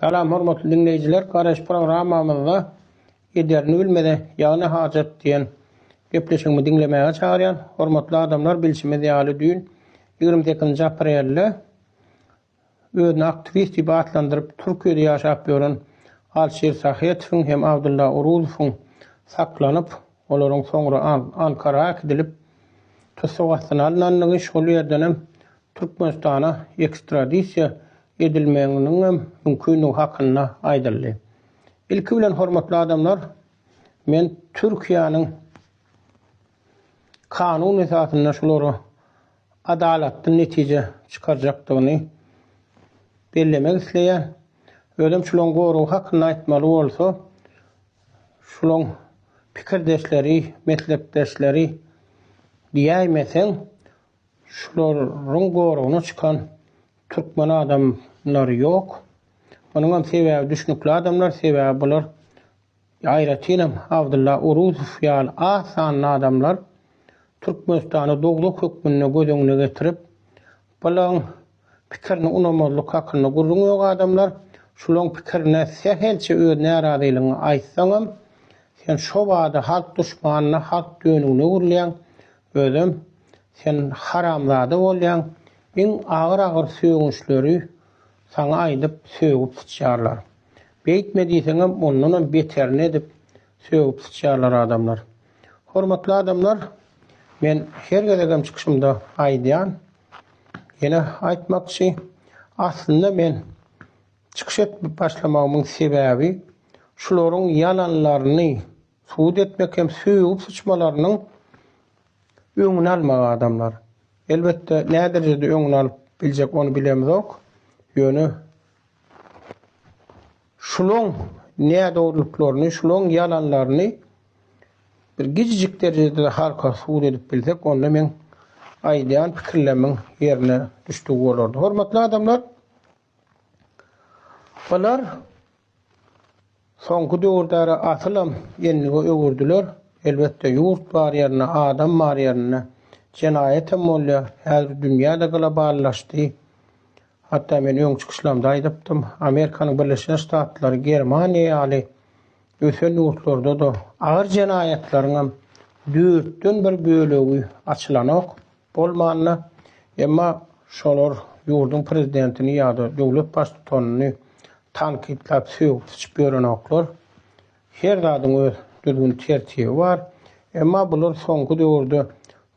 Salam hormatly diňleýjiler, Garaş programmamyzda Ederini bilmeze, ýagyna hajat diýen gepleşigimi diňlemäge çagyrýan. Hormatly adamlar, bilşimiz ýaly düýn 28-nji aprelde özüni aktiwist diýip atlandyryp Türkiýede ýaşap ýören Alşir Sahetowyň hem Abdylla Oruzowyň saklanyp, olaryň soňra Ankara äkidilip tussag astyna alnandygy, şol ýerdenem Türkmenistana ekstradisiýa edilmeginiňem mümkindigi hakynda aýdyldy. Ilki bilen hormatly adamlar, men Türkiýäniň kanun esasynda şulara adalatly netije çykarjakdygyny bellemek isleýän. Özem şulaň goragy hakynda aýtmaly bolsa, şulaň pikirdeşleri, meslekdeşleri diýäýmeseň, Şularyň goragyna çykan türkmen adamlary ýok. Munuňam sebäbi düşnükli adamlar, sebäbi bular aýratynam Abdylla Oruzow ýaly az sanly adamlar Türkmenistany dowzah hökmünde göz öňüne getirip, bulaň pikirini unamazlyk hakynda gürrüň ýok adamlar, şulaň pikirine sähelçe öz närazylygyňy aýtsaňam, sen şo bada halk duşmanyna, halk dönügine öwrülýäň, Özem sen haramzada bolýaň, iň agyr-agyr sögünçleri saňa aýdyp sögüp syçýarlar. Beýtme diýseňem ondanam beterini edip sögüp syçýarlar adamlar. Hormatly adamlar, men her gezegem çykyşymda aýdýan, ýene aýtmakçy, aslynda men çykyş edip başlamagymyň sebäbi şularyň ýalanlaryny Subut etmek hem sögüp syçmalarynyň öňüni almak adamlar. Elbetde näderejede öňüni alyp biljek ony bilemzok. Ýöne şulaň nädogrulyklaryny, şulaň ýalanlaryny bir gijijik derejede-de halka subut edip bilsek, onda meň aýdýan pikirlerimiň ýerine düşdügi bolardy. Hormatly adamlar, bular Soňky döwürdäre asylam endige öwürdiler. Elbetde, ýurt bar ýerinde, adam bar ýerinde jenaýatam bolýar. Häzir dünýä-de globallaşdy. Hatda men öň çykyşlarymda aýdypdym, Amerikanyň Birleşen Ştatlary, Germaniýa ýaly ösen ýurtlarda-da agyr jenaýatlaryňam dörtden bir bölegi açylanok. Bolmanda, emma şolar ýurduň prezidentini ýa-da döwlet baştutanyny tankytlap sögüp-syçyp ýörenoklar. Her zadyň öz düzgün-tertibi bar. Emma bular soňky döwürde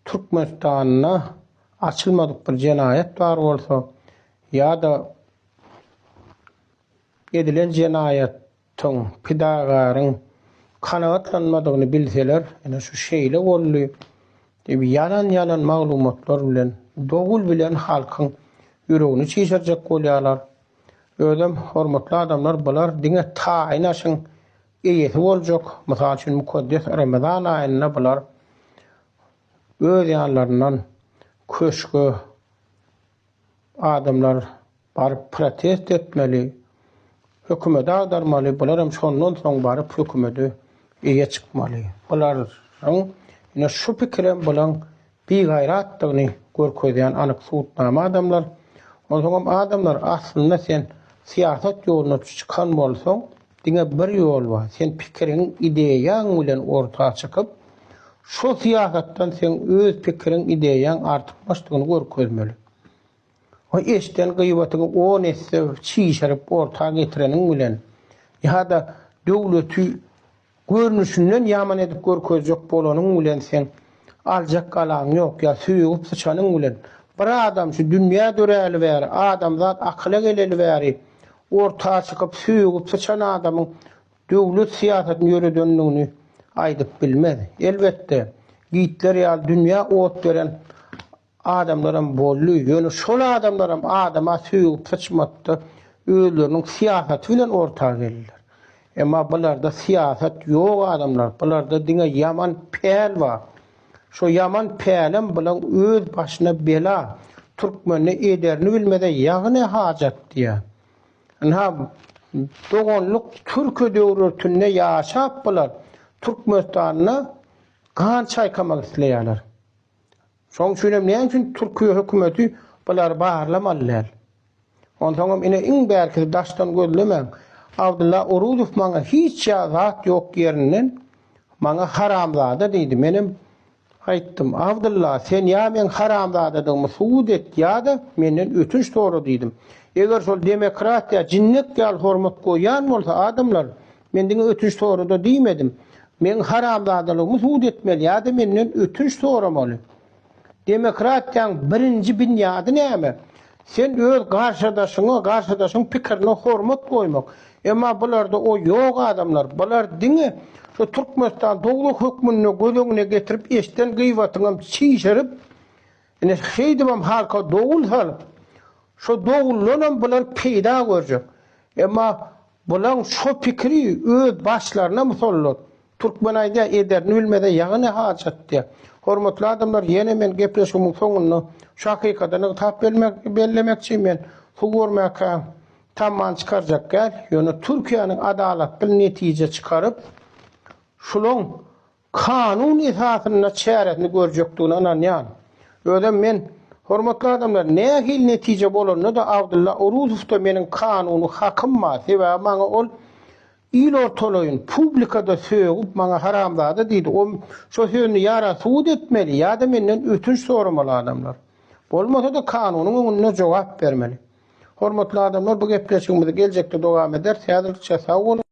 Türkmenistanda açylmadyk bir jenaýat bar bolsa ýa-da edilen jenaýat Soň pidagaryň kanagatlanmadygyny bilseler, ine şu şeýle boldy diýip ýalan-ýalan maglumatlar bilen, dowul bilen halkyň ýüregini çişirjek bolýarlar. Özem hormatly adamlar bular diňe taýyn aşyň eýesi boljak, mysal üçin mukaddes Ramazan aýynda bular öz ýanlaryndan köşge Adamlar baryp protest etmeli, hökümeti agdarmaly, bularam şondan soň baryp hökümete eýe çykmaly. Bularyň ine şu pikirem bulaň bigaýratdygyny görkezýän anyk subutnama adamlar. Onsoňam adamlar aslynda sen syýasat ýoluna çykan bolsaň diňe bir ýol bar, sen pikiriň ideýaň bilen orta çykyp şo syýasatdan seň öz pikiriň ideýaň artykmaçdygyny görkezmeli. O eşden gyýbatyňy on esse çişirip orta getireniň bilen ýa-da döwleti görnüşinden ýaman edip görkezjek bolanyň bilen seň aljak galaň ýok ýa sögüp syçanyň bilen bir adam şu dünýä döräli bäri adamzat akyla geleli bäri orta çykyp sögüp syçan adamyň döwlet syýasatyny ýöredendigini aýdyp bilmez. Elbetde, Gitler ýaly dünýä ot beren Adamlaram boldy, ýöne şol adamlaram adama sögüp syçmakda özleriniň syýasaty bilen orta geldiler. Emma bularda syýasat ýok adamlar, bularda diňe ýaman päl bar. Şo ýaman pälem bulaň öz başyna bela, türkmende ederini bilmeze ýagy ne hajat diýýär. Ynha doganlyk türki döwletinde ýaşap bular Türkmenistanda gan çaýkamak isleýärler. Şoň üçin hem näme üçin Türkiýe hökümeti bulary barlamaly däl? Onsoňam ine iň bärkisi daşdan gözlemäň. Abdylla Oruzow maňa hiç ýa zat ýok ýerinden maňa haramzada diýdi. Menem aýtdym, Abdylla, sen ýa meň haramzadadygymy subut et ýa-da menden ötünç sora diýdim. Eger şol demokratiýa jinnek ýaly hormat goýýan bolsa adamlar, men diňe ötünç sora-da diýmedim. Meň haramzadalygymy subut etmeli ýa-da menden ötünç soramaly. Demokratiýaň birinji binýady näme? Sen öz garşydaşyňa, garşydaşyň pikirine hormat goýmak. Emma bularda o ýok adamlar. Bular diňe şu Türkmenistan dowzah hökmünde göz öňüne getirip eşden gyýbatyňam çişirip, ine şeýdibem halka dowul salyp, şo dowuldanam bular peýda görjek. Emma Bulaň şo pikiri öz başlaryna musallat. Türkmen aýdýar ederini bilmese ýaňy ne hajat diýýär. Hormatly adamlar ýene men gepleşigimiň soňunda şu hakykady nygtap bellemekçi men suw görmäkä tamman çykarjak däl ýöne Türkiýäniň adalatly netije çykaryp şulaň kanun esasynda çäresini görjekdigine ynanýan. Özem men, hormatly adamlar, nähili netije bolanda-da Abdylla Oruzowda meniň kanuny hakym bar, sebäbi maňa ol il ortalaýyn, publikada sögüp maňa haramzada diýdi, o şo sözüni ýa-ra subut etmeli, ýa-da menden ötünç soramaly adamlar. Bolmasa-da kanunyň öňünde jogap bermeli. Hormatly adamlar, bu gepleşigimizi geljekde dowam ederis, häzirlikçe sag boluň!